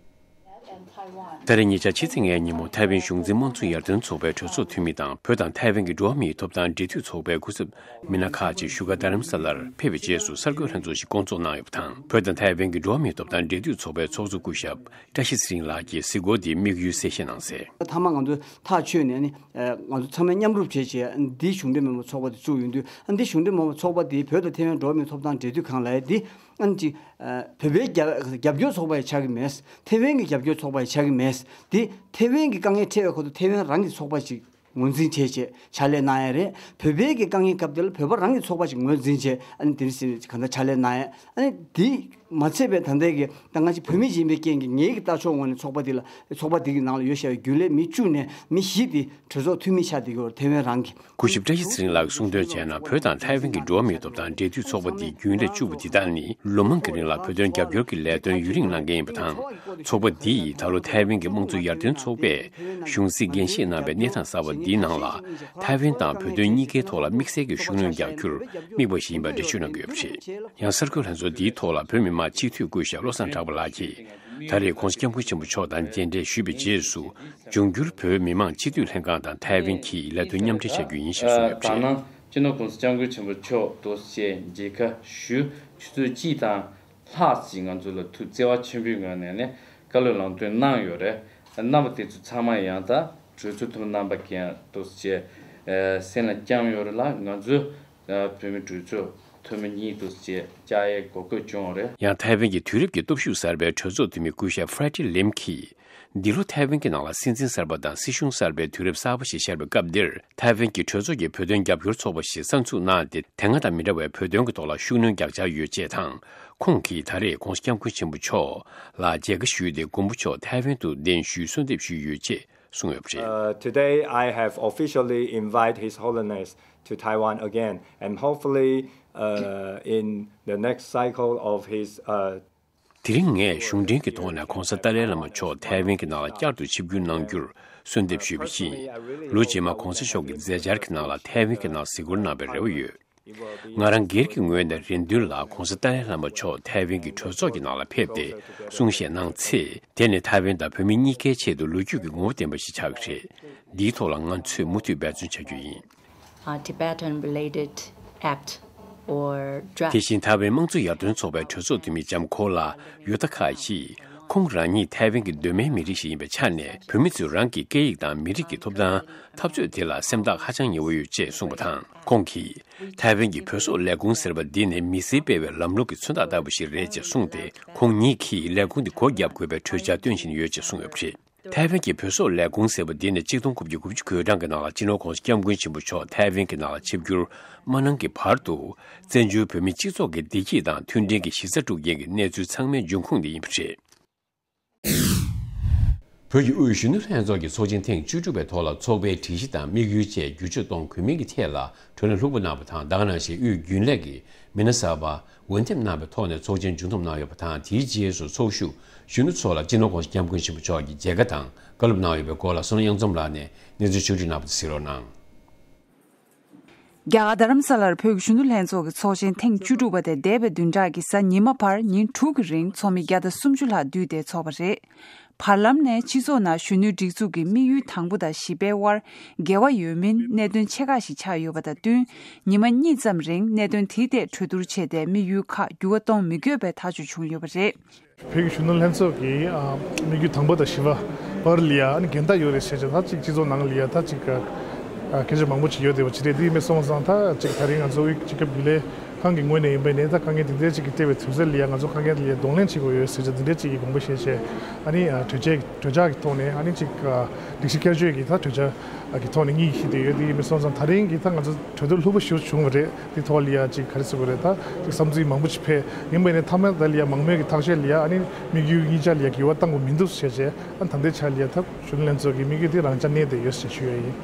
ད་རེས་ཉེ་ཆར་ཕྱི་ཚེས་ལྔའི་ཉིན་མོ་ཐའེ་ཝན་གཞུང་འཛིན་དམངས་གཙོ་ཡར་ཐོན་ཚོགས་པའི་གྲོས་ཚོགས་འཐུས་མི་དང་། བོད་དང་ཐའེ་ཝན་གྱི་འགྲོ་བ་མིའི་ཐོབ་ཐང་འབྲེལ་མཐུད་ཚོགས་པའི་སྐུ་ཚབ་མི་སྣ་ཁག་ཅིག་བཞུགས་སྒར་རྡ་རམ་ས་ལར་ཕེབས་པའི་རྗེས་སུ། གསར་འགོད་ལྷན་ཚོགས་ཤིག་བསྐོང་ཚོགས་གནང་ཡོད་པ་དང་། བོད་དང་ཐའེ་ཝན་གྱི་འགྲོ་བ་མིའི་ཐོབ་ཐང་འབྲེལ་མཐུད་ཚོགས་པའི་ཚོགས་གཙོ་སྐུ་ཞབས་བཀྲ་ཤིས་ཚེ་རིང་ལགས་ཀྱིས་གཟིགས་སྐོར་དེའི་དམིགས་ཡུལ་གསལ་བཤད་གནང་གསལ། མཐའ་མ་ང་ཚོ་ཐག་ཆོད་ནས་ནི། ཨ། ང་ཚོ་ཚང་མས་མཉམ་རུབ་བྱས་བྱས། འདི་གཞུང་འབྲེལ་མིན་པ་ཚོགས་པ་དེ་བཙུགས་ཡོང་དུས། ཨ། འདི་གཞུང་འབྲེལ་མིན་པ་ཚོགས་པ་དེ་བོད་དང་ཐའེ་ཝན་འགྲོ་བ་མིའི་ཐོབ་ཐང་འབྲེལ་མཐུད་ཁང་ལབ་ཡས་འདི། ཨ་ནི་ཅིག་ཨ། བོད་པའི་རྒྱབ་རྒྱབ་སྐྱོར་ཚོགས་པ་ཡང་ཆགས་ཀྱི་མེད། ཐའེ་ཝན་གྱི་རྒྱབ་སྐྱོར་ཚོགས་པ་ཡང་ཆགས་ཀྱི་མེད། འདི་ཐའེ་ཝན་གྱི་དཀའ་ངལ་འཕྲད་པའི་ཁ་ཐུག་ཐའེ་ཝན་རང་གི་ཚོགས་པ་ཅིག་ངོས་འཛིན་བྱས་བྱས་ཕྱག་ལས་གནང་ཡ་རེད། བོད་པའི་གི་དཀའ་ངལ་སྐབས་དེ་ལ་བོད་པ་རང་གི་ཚོགས་པ་ཞིག་ངོས་འཛིན་བྱས། ཨ་ནི་དེ་རིང་གང་ལྟར་ཕྱག་ལས་གནང་ཡ། ཨ་ནི་འདི་ མ་ཚད་པའི་ད་ལྟའི་གི་ད་ང་ཅིག་བོད་མི་ཡིན་པའི་རྐྱེན་གྱིས་ངེད་ཀྱི་ལྟ་ཕྱོགས་ངོས་ནས་ཚོགས་པ་འདི་ལ་ཚོགས་པ་འདི་གི་ནང་ལ་ཡོད་བཞག་པའི་རྒྱུན་ལས་མི་བཅུ་ནས་མི་བཞི་འདི་གྲོས་ཚོགས་འཐུས་མི་ཆགས་བསྡད་ཀྱི་ཡོད་རེད། ཐེ་ཝན་རང་གི། སྐུ་ཞབས་བཀྲ་ཤིས་ཚེ་རིང་ལགས་ཀྱིས་གསུངས་དོན་བྱས་ན། བོད་དང་ཐའེ་ཝན་གྱི་འགྲོ་བ་མིའི་ཐོབ་ཐང་འབྲེལ་མཐུད་ཚོགས་པ་འདིའི་རྒྱུན་ལས་བཅུ་པ་འདི་དག་ནི་ལོ་མང་གི་རིང་ལ་བོད་དོན་རྒྱབ་སྐྱོར་གྱི་ལས་དོན་ཡུན་རིང་གནང་མཁན་ཡིན་པ་དང་། ཚོགས་པ་འདི་ཡིས་ད་ལོ་ཐའེ་ཝན་གྱི་དམངས་གཙོ་ཡར་ཐོན་ཚོགས་པས་གཞུང་སྲིད་འགན་བཞེས་གནང་བའི་གནས་སྟངས་གསར་པ་འདིའི་ནང་ལ། ཐའེ་ཝན་དང་བོད་དོན་གཉིས་ཀའི་ཐོག་ལ་དམིགས་བསལ་གྱི་ཤུགས་སྣོན་རྒྱག་རྒྱུར་དམིགས་པ་ཞིག་ཡིན་པ་འགྲེལ་བརྗོད་གནང་གི་ཡོད་པ་རེད། ཡང་གསར་འགོད་ལྷན་ཚོགས་འདིའི་ཐོག་ལ་བོད་མི་མང་སྤྱི་འཐུས་སྐུ་ཞབས་བློ་བཟང་གྲགས་པ་ལགས་ཀྱིས། ད་རེས་༸གོང་ས་༸སྐྱབས་མགོན་ཆེན་པོ་མཆོག་དང་མཇལ་འཕྲད་ཞུས་པའི་རྗེས་སུ། འབྱུང་འགྱུར་བོད་མི་མང་སྤྱི་འཐུས་ལྷན་ཁང་དང་ཐའེ་ཝན་གྱིས་ལས་དོན་མཉམ་འབྲེལ་བྱ་རྒྱུ་ཡིན་ཞེས་གསུངས་ཡོད་པ་རེད། ད་ནང་སྤྱི་ནོར་༸གོང་ས་༸སྐྱབས་མགོན་ཆེན་པོ་མཆོག་ཏུ་བཅས་མཇལ་ཁ་ཞུ་ཆུ་ཚོད་གཅིག་དང་ལྷག་ཅིག་ང་ཚོ་ལ་ཐུགས་བརྩེ་བ་ཆེན་པོའི་ངང་ནས་ནས་བཀའ་སློབ་ལམ་སྟོན་གནང་ཡོད་རེད། རྣམ་པ་དེ་ཚོ་ཚང་མ་ཡང་ད་གྲོས་ཚོགས་འཐུས་མི་རྣམ་པ་གིས་ཡང་ཏུ་བཅས་སེམས་ལ་བཅངས་ཡོད་རེད་ལ། ང་ཚོ་བོད་མི་གྲོས་ཚོགས་འཐུས་མི་གཉིས་ཏུ་བཅས་བཅའ་ཡའི་འགོ་སྐོས་བྱུང་བ་རེད། ཡང་ཐའེ་ཝན་གྱི་དུས་རབས་ཀྱི་སྟོབས་ཤུགས་གསར་པའི་གྲོས་ཚོགས་འཐུས་མི་སྐུ་ཞབས་ཧྥ་ར་ཏི་ལིམ་གྱིས། འདི་ལོ་ཐའེ་ཝན་གྱི་ནང་ལ་སྲིད་འཛིན་གསར་པ་དང་སྲིད་གཞུང་གསར་པའི་དུས་རབས་གསར་པ་ཞིག་ཤར་བའི་སྐབས་འདིར། ཐའེ་ཝན་གྱི་གྲོས་ཚོགས་ཀྱི་བོད་དོན་རྒྱབ་སྐྱོར་ཚོགས་པ་ཞིག་གསར་འཛུགས་གནང་སྟེ། དེ་སྔ་དང་མི་འདྲ་བའི་བོད་དོན་གྱི་ཐོག་ལ་ཤུགས་སྣོན་རྒྱག་འཆར་ཡོད་ཅེས་དང་། ཁོང་གིས་ད་རེས་༸གོང་ས་༸སྐྱབས་མགོན་ཆེན་པོ་མཆོག་ལ་མཇལ་ཁ་ཞུས་ཏེ། མགོན་པོ་མཆོག་ཐའེ་ཝན་དུ་གདན་ཞུའི་གསོལ་འདེབས་ཞུས་ཡོད་ཅེས་གསུངས་ཡོད་པ་རེད། Uh, today, I have officially invited His Holiness to Taiwan again, and hopefully, uh, in the next cycle of his, uh, དེ་རིང་ངས་གཞུང་འབྲེལ་གྱི་ཐོག་ནས་༸གོང་ས་ཏཱ་ལའི་བླ་མ་མཆོག་ཐའེ་ཝན་གྱི་ནང་ལ་བསྐྱར་དུ་ཆིབས་བསྒྱུར་གནང་རྒྱུར་གསོལ་འདེབས་ཞུས་པ་ཡིན། ལོ་རྗེས་མ་༸གོང་ས་མཆོག་གི་མཛད་འཆར་གྱི་ནང་ལ་ཐའེ་ཝན་གྱི་ནང་གཟིགས་སྐོར་གནང་བའི་རེ་བ་ཡོད། ང་རང་སྒེར་གྱི་ངོས་ནས་རེ་འདུན་ལ་༸གོང་ས་ཏཱ་ལའི་བླ་མ་མཆོག་ཐའེ་ཝན་གྱི་གྲོས་ཚོགས་ཀྱི་ནང་ལ་ཕེབས་ཏེ་གསུང་བཤད་གནང་ཚེ། དེ་ནི་ཐའེ་ཝན་དང་བོད་མི་གཉིས་ཀའི་ཆེད་དུ་ལོ་རྒྱུས་ཀྱི་ངོ་བོ་ལྡན་པ་ཞིག་ཆགས་ཀྱི་རེད། འདིའི་ཐོག་ལ་ང་ཚོས་མུ་མཐུད་འབད་བརྩོན་བྱ་རྒྱུ་ཡིན། uh, Tibetan related act or draft. དེ་བཞིན་ཐའེ་ཝན་དམངས་གཙོ་ཡར་ཐོན་ཚོགས་པའི་གྲོས་ཚོགས་འཐུས་མི་ལྕམ་ཁོ་ལ་ཡོ་ཏ་ཁ་ཡིས། ཁོང་རང་ཉིད་ཐའེ་ཝན་གྱི་གདོད་མའི་མི་རིགས་ཤིག་ཡིན་པའི་ཆ་ནས། བོད་མི་ཚོས་རང་གི་སྐད་ཡིག་དང་མི་རིགས་ཀྱི་ཐོབ་ཐང་འཐབ་རྩོད་དེ་ལ་སེམས་ཐག་ཧ་ཅང་ཉེ་བོ་ཡོད་ཅེས་གསུངས་པ་དང་། ཁོང་གིས། ཐའེ་ཝན་གྱི་བོད་སོག་ལས་ཁུངས་ཟེར་བ་འདི་ནི་མི་སེར་སྤེལ་བའི་ལམ་ལུགས་ཀྱི་མཚོན་རྟགས་ལྟ་བུ་ཞིག་རེད་ཅེས་གསུངས་ཏེ། ཁོང་ཉིད་ཀྱིས་ལས་ཁུངས་འདི་སྒོ་བརྒྱབ་དགོས་པའི་གྲོས་འཆར་བཏོན་བཞིན་ཡོད་ཅེས་གསུངས་ཡོད་པ་རེད། ཐའེ་ཝན་གྱི་བོད་སོག་ལས་ཁུངས་ཟེར་བ་འདི་ནི་ཆིག་སྟོང་དགུ་བརྒྱ་དགུ་བཅུ་གོ་གྲངས་ཀྱི་ནང་ལ་སྤྱི་ནོར་༸གོང་ས་༸སྐྱབས་མགོན་ཆེན་པོ་མཆོག་ཐའེ་ཝན་གྱི་ནང་ལ་ཆིབས་བསྒྱུར་མ་གནང་གི་བར་དུ། བཙན་བྱོལ་བོད་མིའི་སྤྱི་ཚོགས་ཀྱི་བདེ་སྐྱིད་དང་མཐུན་སྒྲིལ་གྱི་གཞི་རྩ་དཀྲུག་མཁན་གྱི་གནས་ཚུལ་ཚང་མའི་འབྱུང་ཁུངས་འདི་ཡིན་པ་རེད། བོད་ཀྱི་དབུས་གཞོན་ནུ་ལྷན་ཚོགས་ཀྱི་ཚོགས་ཆེན་ཐེངས་བཅུ་དྲུག་པའི་ཐོག་ལ་ཚོགས་པའི་སྒྲིག་གཞི་དང་དམིགས་ཡུལ་བཅས་བསྒྱུར་བཅོས་གཏོང་དགོས་མིན་གྱི་ཐད་ལ་གྲོས་གླེང་ལྷུག་པོ་གནང་བ་དང་། ད་ག་ནང་བཞིན་དབུས་རྒྱུན་ལས་ཀྱི་མི་སྣ་གསར་པ་འོས་འདེམས་གནང་བའི་ཐོག་ནས་ཚོགས་ཆེན་མཇུག་བསྡོམས་གནང་ཡོད་པ་དང་། དེའི་རྗེས་སུ་ཚོགས་ཞུགས་གཞོན་ནུ་ཚོ་ལ་སྤྱི་ནོར་༸གོང་ས་༸སྐྱབས་མགོན་ཆེན་པོ་མཆོག་གིས་མཇལ་ཁ་དང་བཀའ་སློབ་གནང་ཡོད་པའི་སྐོར་ལ་བསོད་ནམས་དབྱངས་འཛོམས་ལགས་ནས་གནས་ཚུལ་ཕྱོགས་བསྒྲིགས་གནང་བ་དེ་གཟིགས་རོགས་གནང་། རྒྱ་གར་རྡ་རམ་ས་ལར་བོད་ཀྱི་གཞོན་ནུ་ལྷན་ཚོགས་ཀྱི་ཚོགས་ཆེན་ཐེངས་བཅུ་དྲུག་པ་དེ་འདས་པའི་བདུན་ཕྲག་གི་གཟའ་ཉི་མ་བར་ཉིན་དྲུག་གི་རིང་ཚོགས་མི་བརྒྱ་དང་སུམ་ཅུ་ལྷག་འདུས་ཏེ་ཚོགས་པ་རེད། བར་ལམ་ནས་སྤྱི་ཚོགས་ནང་གཞོན་ནུའི་སྒྲིག་འཛུགས་ཀྱི་དམིགས་ཡུལ་དང་པོ་དང་བཞི་པའི་དབར་འགལ་བ་ཡོད་མིན་གནད་དོན་ཆེ་ཁག་ཞིག་ཆགས་ཡོད་པ་དང་བསྟུན། ཉི་མ་གཉིས་ཙམ་རིང་གནད་དོན་དེའི་ཐད་གྲོས་བསྡུར་བྱས་ཏེ། དམིགས་ཡུལ་ཁག་འགྱུར་བ་གཏོང་མི་དགོས་པའི་ཐག་གཅོད་བྱུང་ཡོད་པ་རེད། བོད་ཀྱི་གཞོན་ནུ་ལྷན་ཚོགས་ཀྱི་ཨ་དམིགས་ཡུལ་དང་པོ་དང་བཞི་པ་བར་ལ་ཡ་ཨ་ནི་འགལ་ཟླ་ཡོད་རེད་ཟེར་བྱས། ད་ཅིག་སྤྱི་ཚོགས་ནང་ལ་ཡ་ད་ཅིག་ཨ་སྐད་ཆ་མང་པོ་ཅིག་ཡོད་བསྡད་པ་ཅིག་རེད། དེ་མིན་སོང་ཙང་ད་ཅིག་ད་རིང་ང་ཚོ་དབུས་སྤྱི་ཁྱབ་རྒྱུན་ལས་ཁང་གི་ངོས་ནས་ཡིན་པ་ཡིན་ནའི། ད་དཀའ་ངལ་དེ་འདྲ་ཅིག་གི་འཕྲད་པའི་དུས་ཚོད་ལ་ཡ་ང་ཚོ་དཀའ་ངལ་དེ་ལ་ཡ་གདོང་ལེན་བྱེད་དགོས་ཡོད་ཟེར་བྱས། དེ་འདྲ་ཅིག་གི་དགོངས་པ་བཞེས་བྱས། ཨ་ནི་ཨ་གྲོས་ཆོད་གྲོས་འཆར་གྱི་ཐོག་ནས་ཨ་ནི་ཅིག་ཨ་སྒྲིག་གཞི་བསྐྱར་བཅོས་ཀྱི་ད་གྲོས་འཆར་གྱི་ཐོག་ནས་གཉིས་ཀྱིས་བཞེས་བསྡད་ཡོད། དེ་ཡིན་པ་སོང་ཙང་ད་རིང་གི་ད་ང་ཚོ་གྲོས་བསྡུར་ལྷུག་པོ་ཞིག་བྱུང་བ་རེད། དེ་ཐོག་ལ་ཡ་ཅིག་ག་རེ་ཟེར་དགོས་རེད། ད་ཅིག་བསམ་ཚུལ་མང་པོ་ཅིག་འཕེལ་ཡིན་པ་ནས། མཐའ་མ་ད་ལ་ཡ་མང་མོས་ཀྱི་ཐག་གཅོད་ལ་ཡ་ཨ་ནི་དམིགས་ཡུལ་གཉིས་ཆ་ལ་ཡ་འགྱུར་བ་གཏང་དགོས་མི་འདུག་ཟེར་བྱས། ཨ་ནི་ད་ལྟའི་ཆ་ལ་ཡ་ད་གཞོན་ནུ་ལྷན་ཚོགས་ཀྱི་དམིགས་ཡུལ་དེ་རང་འཇགས་གནས་བསྡད་ཡོད་ཟེར་ཞུ་ཡ་ཡིན།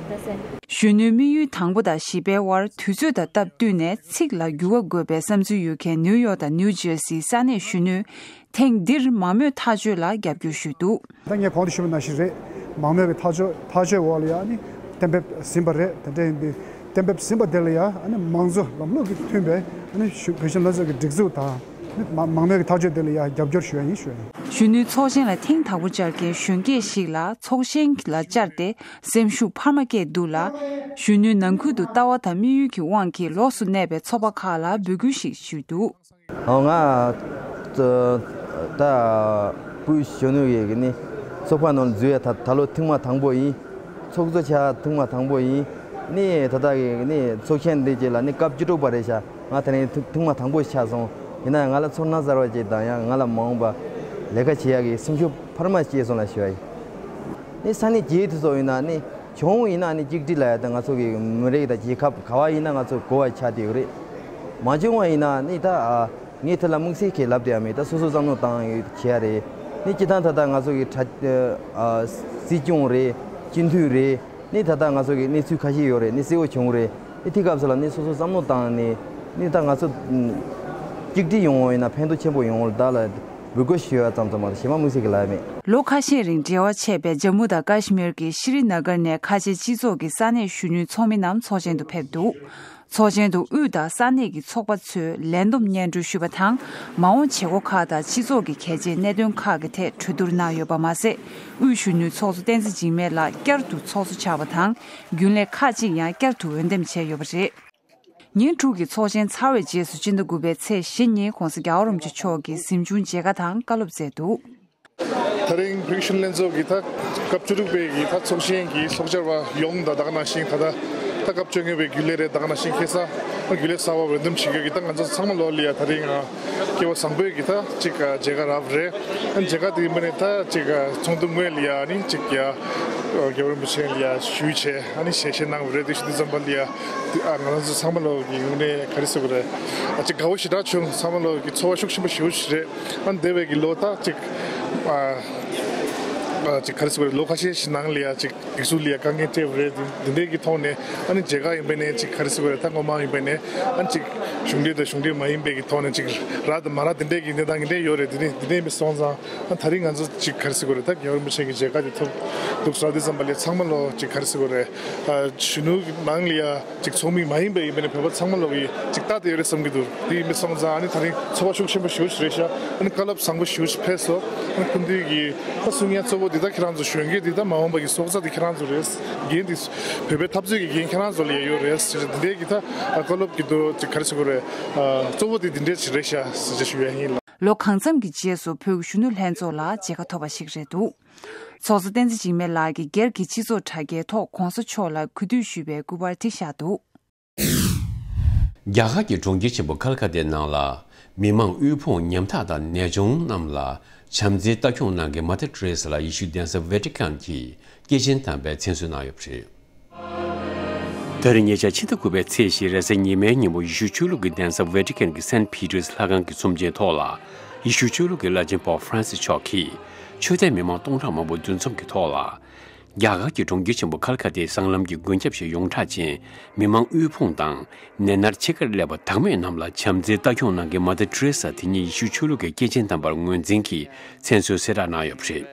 གཞོན་ནུའི་དམིགས་ཡུལ་དང་པོ་དང་བཞི་པའི་དབར་དུས་ཚོད་དང་སྟབས་བསྟུན་ནས་ཚིག་ལ་འགྱུར་བ་དགོས་པའི་བསམ་ཚུལ་ཡོད་མཁན་ནིའུ་ཡོག་དང་ནིའུ་ཇར་སིའི་ས་གནས་གཞོན་ནུས་ཐེངས་འདིར་མང་མོས་ཐག་གཅོད་ལ་རྒྱབ་སྐྱོར་ཞུས་འདུག། ད་ངས་གོང་དུ་ཞུས་པ་ནང་བཞིན་རེད། མང་མོས་ཀྱི་ཐག་གཅོད་ཐག་གཅོད་འོག་ལ་ཡ་ཨ་ནི་གཏན་འབེབས་ཟིན་པ་རེད། དེ་འདྲ་ཡིན་དུས་གཏན་འབེབས་ཟིན་པ་དེ་ལ་ཡ་ཨ་ནི་དམངས་གཙོ་ལམ་ལུགས་ཀྱི་མཐུན་པའི་ཨ་ནི་གཞོན་གཞོན་ལྷན་ཚོགས་ཀྱི་སྒྲིག་འཛུགས་དང་ཨ་ནི་མ་མང་མོས་ཀྱི་ཐག་གཅོད་དེ་ལ་ཡ་རྒྱབ་སྐྱོར་ཞུ་ཡ་ཡིན་ཞུ་ཡ་ཡིན། གཞོན་ནུའི་ཚོགས་ཆེན་ལ་ཐེངས་དང་པོ་བཅར་མཁན་གཞོན་སྐྱེས་ཤིག་ལ་ཚོགས་ཆེན་ལ་བཅར་ཏེ་སེམས་ཤུགས་འཕར་མ་སྐྱེས་འདུག་ལ། གཞོན་ནུའི་ནང་ཁུལ་དུ་ལྟ་བ་དང་དམིགས་ཡུལ་གྱི་དབང་གིས་ལོགས་སུ་གནས་པའི་ཚོགས་པ་ཁག་ལ་འབོད་སྐུལ་ཞིག་ཞུས་འདུག། ཨོ་ང་ད་དབུས་གཞོན་ནུ་ཡི་གི་ནི་ཚོགས་པ་ནང་འཛུལ་ཡ་ད་ད་ལོ་ཐེངས་མ་དང་པོ་ཡིན། ཚོགས་གཙོ་ཆགས་ཐེངས་མ་དང་པོ་ཡིན། ནི་ད་ལྟ་གི་ནི་ཚོགས་ཆེན་འདི་རྗེས་ལ་ནི་སྐབས་བཅུ་དྲུག་པ་རེད་ཤག། ང་ད་ནི་ཐེངས་ཐེངས་མ་དང་པོ་ཆགས་སོང་། ཡིན་ན་ཡང་ང་ལ་ཚོར་སྣང་གསར་བ་ཅིག་དང་། ཡང་ང་ལ་མ་འོངས་པ་ལས་ཀ་བྱེད་ཡ་གི་སེམས་ཤུགས་འཕར་མ་སྐྱེས་སོང་ལ་ཞུ་ཡ་ཡིན། ནི་ས་གནས་རྒྱའི་དུས་ཚོད་ཡིན་ན་ནི་བྱུང་ཡིན་ན་ནི་གཅིག་སྒྲིལ་ལ་ཡ་ད་ང་ཚོ་གི་མི་རིགས་དང་རྒྱལ་ཁབ་ག་བ་ཡིན་ན་ང་ཚོ་གོ་བ་ཆགས་བསྡད་ཡོད་རེད། མ་བྱུང་བ་ཡིན་ན་ནི་ད་ཨ་ ངས་དེ་ལ་དམིགས་བསལ་གྱི་ལབ་བསྡད་ཡ་མེད། ད་སོ་སོ་བསམ་བློ་བཏང་ཡོད་བྱས་ཡ་རེད། ནི་སྤྱིར་བཏང་ད་ལྟ་ང་ཚོ་གི་གྲ་ཨ་སྲིད་སྐྱོང་རེད། སྤྱི་འཐུས་རེད། ནི་ད་ལྟ་ང་ཚོ་གི་གནས་ཚུལ་ཁ་ཤས་ཡོད་རེད། ནི་གསལ་བོ་བྱུང་རེད། ནི་དེ་སྐབས་སུ་ལ་ནི་སོ་སོ་བསམ་བློ་བཏང་ནས་ནི་ད་ང་ཚོ་གཅིག་སྒྲིལ་ཡོང་བ་ཡིན་ན་ཕན་ཐོགས་ཆེན་པོ་ཡོང་བར་བདག་ལ་འབོད་སྐུལ་ཞུ་ཡ་ཙམ་ཙམ་མ་གཏོགས་གཞན་པ་དམིགས་བསལ་གྱི་ལབ་ཡ་མེད། ལོ་ཁ་ཤས་རིང་འབྲེལ་བ་ཆད་པའི་ཇམ་མུ་དང་ཀ་ཤི་མིར་གྱི་ཤི་རི་ན་གར་ནས་ཁ་ཆེ་སྤྱི་ཚོགས་ཀྱི་ས་གནས་གཞོན་ནུའི་ཚོགས་མི་རྣམས་ཚོགས་ཆེན་དུ་ཕེབས་འདུག་ཚོགས་ཆེན་དུ་དབུས་དང་ས་གནས་ཀྱི་ཚོགས་པ་ཚོས་ལས་བསྡོམས་སྙན་སྒྲོན་ཞུས་པ་དང་། མ་འོངས་བྱེད་སྒོ་ཁག་དང་སྤྱི་ཚོགས་ཀྱི་གལ་ཆེའི་གནད་དོན་ཁག་གི་ཐད་གྲོས་བསྡུར་གནང་ཡོད་པ་མ་ཟད། དབུས་གཞོན་ནུའི་ཚོགས་གཙོ་བསྟན་འཛིན་འཇིགས་མེད་ལགས་བསྐྱར་དུ་ཚོགས་གཙོ་ཆགས་པ་དང་། རྒྱུན་ལས་ཁག་ཅིག་ཡང་བསྐྱར་དུ་འོས་འདེམས་བྱས་ཡོད་པ་རེད། ཉིན་དྲུག་གི་ཚོགས་ཆེན་ཚར་བའི་རྗེས་སུ་སྤྱི་ཟླ་དགུ་པའི་ཚེས་བཞི་ཉིན་༧གོང་ས་༧རྒྱལ་བ་རིན་པོ་ཆེ་མཆོག་གིས་གཟིམ་ཆུང་མཇལ་ཁ་དང་བཀའ་སློབ་སྩལ་འདུག་ད་རིང་བོད་གཞོན་ལྷན་ཚོགས་ཀྱི་ད་སྐབས་བཅུ་དྲུག་པའི་གི་ད་ཚོགས་ཆེན་གྱི་ཚོགས་བཅར་བ་ཡོངས་དང་ད་ག་ནང་བཞིན་ད་ལྟ་ད་སྐབས་བཅོ་ལྔ་པའི་རྒྱུན་ལས་རེད། ད་ག་ནང་བཞིན་ཁ་སང་རྒྱུན་ལས་གསར་པ་འོས་འདེམས་བྱེད་མཁན་གྱི་ད་ང་ཚོ་ཚང་མ་ལོ་ལ་ཡ་ད་རིང་ང་སྐལ་བ་བཟང་པོའི་གི་ད་ཅིག་མཇལ་ཁ་རག་པ་རེད། ཨ་མཇལ་ཁ་དེ་ཡིན་པ་ནས་ད་ཅིག་ཚོགས་འདུ་སྔོན་ལ་ཡ་ནི་ཅིག་ཡ་རྒྱལ་བ་རིན་པོ་ཆེ་ལ་ཡ་ཞུས་བྱས་ཨ་ནི་ཞལ་བཞེས་གནང་བ་རེད། དེ་ཞུ་དུས་ཙམ་པ་ལ་ཡ་ང་རང་ཚོ་ཚང་མ་ལོ་གི་ངོས་ནས་ག་རེ་ཟེར་དགོས་རེད། ཨ་ཅིག་དགའ་བོ་ཞེ་དྲག་བྱུང་། ཚང་མ་ལོ་གི་ཚོར་བ་ཤུགས་ཆེན་པོ་ཞེ་པོ་ཞིག་རེད། ཨ་འདས་པའི་གི་ལོ་ད་ཅིག་ཨ་ཨ་ཅིག་ག་རེ་ཟེར་དགོས་རེད། ལོ་ཁ་ཤས་ཤིག་ནང་ལ་ཡ་ཅིག་སྒྲིག་འཛུགས་ལ་ཡ་དཀའ་ངལ་འཕྲད་པ་རེད། འདི་འདྲའི་གི་ཐོག་ནས་ཨ་ནི་མཇལ་ཁ་ཡིན་པ་ནས་ཅིག་ག་རེ་ཟེར་དགོས་རེད། ད་སྔོན་མ་ཡིན་པ་ནས་ཨ་ནི་ཅིག་གཞུང་འབྲེལ་དང་གཞུང་འབྲེལ་མ་ཡིན་པའི་གི་ཐོག་ནས་ཅིག་རག་དང་མ་རག་དེ་འདྲའི་གི་གནས་སྟངས་འདི་འདྲའི་ཡོད་རེད། དེ་འདྲའི་དེ་འདྲའི་མི་སོང་ཙང་ཨ་ད་རིང་ང་ཚོ་ཅིག་ག་རེ་ཟེར་དགོས་རེད། ད་རྒྱལ་བ་རིན་པོ་ཆེ་གི་མཇལ་ཁ་དེ་ཐོབ་འདུག་ཟེར་དུས་ཙམ་པ་ལ་ཚང་མ་ལོ་ཅིག་ག་རེ་ཟེར་དགོས་རེད། ཨ་གཞོན་ནུ་གི་ནང་ལ་ཡ་ཅིག་ཚོགས་མི་མ་ཡིན་པའི་ཡིན་པ་ནས་བོད་པ་ཚང་མ་ལོ་གི་ཅིག་ལྟ་དེ་ཡོད་རེད་བསམ་གྱི་འདུག་དེ་མི་སོང་ཙང་ཨ་ནི་ད་རིང་ཚོར་བ་ཤུགས་ཆེན་པོ་ཞེ་པོ་ཞིག་རེད་ཤག་ཨ་ནི་བཀའ་སློབ་བཟང་པོ་ཞེ་པོ་ཞིག་ཕེབས་སོང་། ཨ་ནི་སྐུ་མདུན་གྱི་ད་གསུང་ཡ་གཙོ་བོ་འདི་ད་ཁྱེད་རང་ཚོ་གཞོན་སྐྱེས་འདི་ད་མ་འོངས་པ་གི་སྲོག་རྩ་འདི་ཁྱེད་རང་ཚོ་རེད། འགན་འདི་བོད་པའི་འཐབ་རྩོད་ཀྱི་འགན་ཁྱེད་རང་ཚོ་ལ་ཡ་ཡོད་རེད་ཟེར། འདི་འདྲའི་གི་ད་བཀའ་སློབ་ཀྱི་འདུག་ཅིག་ག་རེ་ཟེར་དགོས་རེད། གཙོ་བོ་འདི་འདི་འདྲའི་ཞིག་རེད་ཤག་ཟེར་ཅིག་ཞུ་ཡ་ཡིན་ལགས། ལོ་གང་འཚམ་གྱི་རྗེས་སུ་བོད་ཀྱི་གཞོན་ནུ་ལྷན་ཚོགས་ལ་མཇལ་ཁ་ཐོབ་པ་ཞིག་རེད་འདུག་ཚོགས་གཙོ་བསྟན་འཛིན་འཇིགས་མེད་ལགས་ཀྱིས་སྒེར་གྱི་སྤྱི་ཚོགས་དྲ་རྒྱའི་ཐོག་༧གོང་ས་མཆོག་ལ་གུས་འདུད་ཞུས་པའི་སྐུ་པར་ཅིག་བཞག་འདུག་རྒྱ་གར་གྱི་གྲོང་ཁྱེར་ཆེན་པོ་ཁལ་ཁ་ཏའི་ནང་ལ། མི་མང་དབུལ་ཕོངས་ཉམ་ཐག་དང་ནད་གཅོང་རྣམས་ལ་བྱམས་བརྩེའི་ལྟ་སྐྱོང་གནང་མཁན་མ་དར་ཏེ་རེ་ས་ལ་ཡེ་ཤུའི་གདན་ས་ཝེ་ཏི་ཀན་གྱིས་སྐྱེས་ཆེན་དམ་པའི་མཚན་གསོལ་གནང་ཡོད་པ་རེད། ད་རེས་ཉེ་ཆར་ཕྱི་ཟླ་དགུ་པའི་ཚེས་བཞི་རེས་གཟའ་ཉི་མའི་ཉིན་མོ་ཡེ་ཤུ་ཆོས་ལུགས་ཀྱི་གདན་ས་ཝེ་ཏི་ཀན་གྱི་སེན་ཕི་ཏྲི་ལྷ་ཁང་གི་ཚོམས་ཆེན་ཐོག་ལ། ཡེ་ཤུ་ཆོས་ལུགས་ཀྱི་བླ་ཆེན་པོབ་ཧྥ་རན་སི་མཆོག་གིས་ཆོས་དད་མི་མང་སྟོང་ཕྲག་མང་པོ་འདུ་འཛོམས་ཀྱི་ཐོག་ལ། རྒྱ་གར་གྱི་གྲོང་ཁྱེར་ཆེན་པོ་ཁལ་ཁ་ཏའི་སྲང་ལམ་གྱི་མགོན་སྐྱབས་ཞེས་ཡོངས་གྲགས་ཅན་མི་མང་དབུལ་ཕོངས་དང་ནད་མནར་འཆི་ཁར་སླེབས་པ་བདག་མེད་རྣམས་ལ་བྱམས་བརྩེའི་ལྟ་སྐྱོང་གནང་མཁན་མ་དར་ཏེ་རེ་ས་དེ་ཉིད་ཡེ་ཤུ་ཆོས་ལུགས་ཀྱི་སྐྱེས་ཆེན་དམ་པར་ངོས་འཛིན་གྱིས་མཚན་གསོལ་གསལ་བསྒྲགས་གནང་ཡོད་པ་རེད།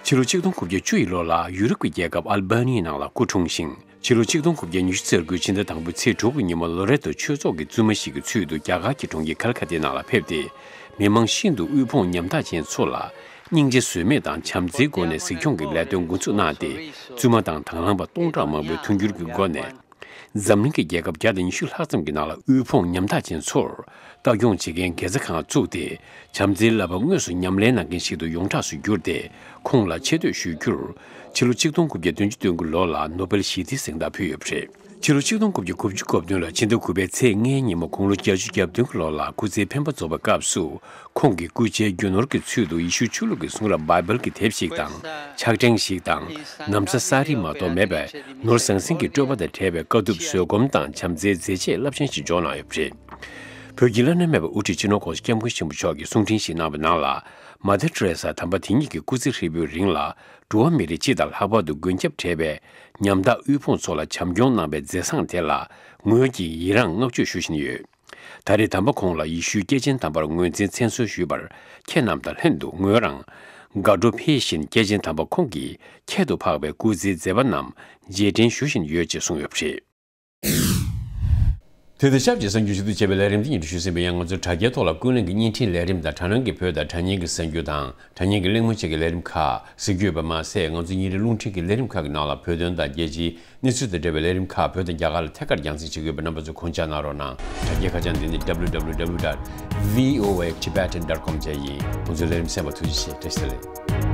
ཕྱི་ལོ་ཆིག་སྟོང་དགུ་བརྒྱ་བཅུ་ཡི་ལོ་ལ་ཡུ་རོབ་ཀྱི་རྒྱལ་ཁབ་ཨལ་བྷ་ནི་ཡའི་ནང་ལ་སྐུ་འཁྲུངས་ཤིང་། ཕྱི་ལོ་ཆིག་སྟོང་དགུ་བརྒྱ་ཉི་ཤུ་རྩ་དགུའི་ཕྱི་ཟླ་དང་པོའི་ཚེས་དྲུག་གི་ཉིན་མོ་ལོ་རེ་བཞིན་ཆོས་ཚོགས་ཀྱི་བཙུན་མ་ཞིག་གི་ཚུལ་དུ་རྒྱ་གར་གྱི་གྲོང་ཁྱེར་ཁལ་ཁ་ཏའི་ནང་ལ་ཕེབས་ཏེ། མི་མང་ཤིན་ཏུ་དབུལ་ཕོངས་ཉམ་ཐག་ཅན་ཚོ་ལ། སྙིང་རྗེ་ཟོལ་མེད་དང་བྱམས་བརྩེའི་སྒོ་ནས་གཟིགས་སྐྱོང་གི་ལས་དོན་འགོ་འཛུགས་གནང་སྟེ། བཙུན་མ་དང་དྭང་བླངས་པ་སྟོང་ཕྲག་མང་པོའི་མཐུན་འགྱུར་གྱི་སྒོ་ནས། འཛམ་གླིང་གི་རྒྱལ་ཁབ་བརྒྱ་དང་ཉི་ཤུ་ལྷག་ཙམ་གྱི་ནང་ལ་དབུལ་ཕོངས་ཉམ་ཐག་ཅན་ཚོར་ལྟ་སྐྱོང་བྱེད་མཁན་དགེ་རྩ་ཁང་བཙུགས་ཏེ། བྱམས་བརྩེའི་བསླབ་པ་དངོས་སུ་ཉམས་ལེན་གནང་མཁན་ཞིག་ཏུ་ཡོངས་གྲགས་སུ་གྱུར་ཏེ། ཁོང་ལ་ཆེ་བསྟོད་ཞུ་རྒྱུར། ཕྱི་ལོ་ཆིག་སྟོང་དགུ་བརྒྱ་བདུན་ཅུ་དོན་དགུ་ལོ་ལ་ནོ་བེལ་ཞི་བདེའི་གཟེངས་རྟགས་ཕུལ་ཡོད་པ་རེད། ཕྱི་ལོ་ཆིག་སྟོང་དགུ་བརྒྱ་དགུ་བཅུ་གོ་བདུན་ལ་ཕྱི་ཟླ་དགུ་པའི་ཚེས་ལྔའི་ཉིན་མོ་དགུང་ལོ་བརྒྱད་ཅུ་གྱ་བདུན་གྱི་ལོ་ལ་སྐུ་ཚེ་འཕེན་པ་རྫོགས་པའི་སྐབས་སུ། ཁོང་གིས་སྐུ་ཕྱྭའི་རྒྱུ་ནོར་གྱི་ཚུལ་དུ་ཡེ་ཤུ་ཆོས་ལུགས་ཀྱི་གསུང་རབ་བྷའི་བལ་གྱི་དེབ་ཞིག་དང་། ཕྱག་ཕྲེང་ཞིག་དང་། ན་བཟའ་སཱ་རི་མ་གཏོགས་མེད་པའི་ནོར་ཟང་ཟིང་གི་སྤྲོས་པ་དང་བྲལ་བའི་དཀའ་ཐུབ་བཟོད་སྒོམ་དང་བྱམས་བརྩེའི་མཛད་རྗེས་རླབས་ཆེན་ཞིག་འཇོག་གནང་ཡོད་པ་རེད། བོད་ཀྱི་བླ་ན་མེད་པའི་དབུ་ཁྲིད་སྤྱི་ནོར་༧གོང་ས་༧སྐྱབས་མགོན་ཆེན་པོ་མཆོག་གིས་གསུང་འཕྲིན་ཞིག་གནང་བའི་ནང་ལ། མ་དར་ཏེ་རེ་ས་དམ་པ་དེ་ཉིད་ཀྱི་སྐུ་ཚེ་ཧྲིལ་པོའི་རིང་ལ། འགྲོ་བ་མི་རིགས་སྤྱི་དང་ལྷག་པར་དུ་མགོན་སྐྱབས་བྲལ་བའི་ཉམ་ཐག་དབུལ་ཕོངས་ཚོ་ལ་བྱམས་སྐྱོང་གནང་བའི་མཛད་བཟང་དེ་ལ་ངོས་ཀྱིས་ཡི་རངས་བསྔགས་བརྗོད་ཞུ་བཞིན་ཡོད། ད་རེས་དམ་པ་ཁོང་ལ་ཡེ་ཤུའི་སྐྱེས་ཆེན་དམ་པར་ངོས་འཛིན་མཚན་གསོལ་ཞུས་པར། ཁྱེད་རྣམས་དང་ལྷན་དུ་ངོས་རང་དགའ་སྤྲོ་འཕེལ་བཞིན་སྐྱེས་ཆེན་དམ་པ་ཁོང་གི་ཁྱད་དུ་འཕགས་པའི་སྐུ་ཚེའི་མཛད་པ་རྣམས་རྗེས་དྲན་ཞུ་བཞིན་ཡོད་ཅེས་གསུངས་ཡོད་པ་རེད། དེ་དང་ཆབས་ཅིག་གསར་འགྱུར་ཞུ་གཏུག་བྱས་པའི་ལས་རིམ་འདི་ཉིད་དུ་ཞུས་ཟིན་པ་ཡིན། ང་ཚོའི་དྲ་རྒྱའི་ཐོག་ལ་ཀུན་གླེང་གི་བརྙན་འཕྲིན་ལས་རིམ་དང་དྲ་སྣང་གི་བོད་དང་དྲ་བརྙན་གྱི་གསར་འགྱུར་དང་དྲ་བརྙན་གྱི་གླེང་མོལ་བཅས་ཀྱི་ལས་རིམ་ཁག་གཟིགས་རྒྱུ་ཡོད་པ་མ་ཟད། ང་ཚོའི་ཉིན་རེའི་རླུང་འཕྲིན་གྱི་ལས་རིམ་ཁག་གི་ནང་ལ་བོད་དོན་དང་རྒྱལ་སྤྱིའི་གནས་ཚུལ་དང་འབྲེལ་བའི་ལས་རིམ་ཁག་བོད་དང་རྒྱ་གར་ལ་ཐད་ཀར་རྒྱང་སྲིང་བྱེད་ཀྱི་ཡོད་པའི་རྣམ་པ་ཚོས་གོ་བརྡ་གནང་རོགས་གནང་། དྲ་རྒྱའི་ཁ་བྱང་འདི་ནི་W W W dot V O A Tibetan dot com བཅས་ཡིན། ང་ཚོའི་ལས་རིམ་གསན་པར་ཐུགས་རྗེ་ཆེ། བཀྲ་ཤིས་བདེ་ལེགས།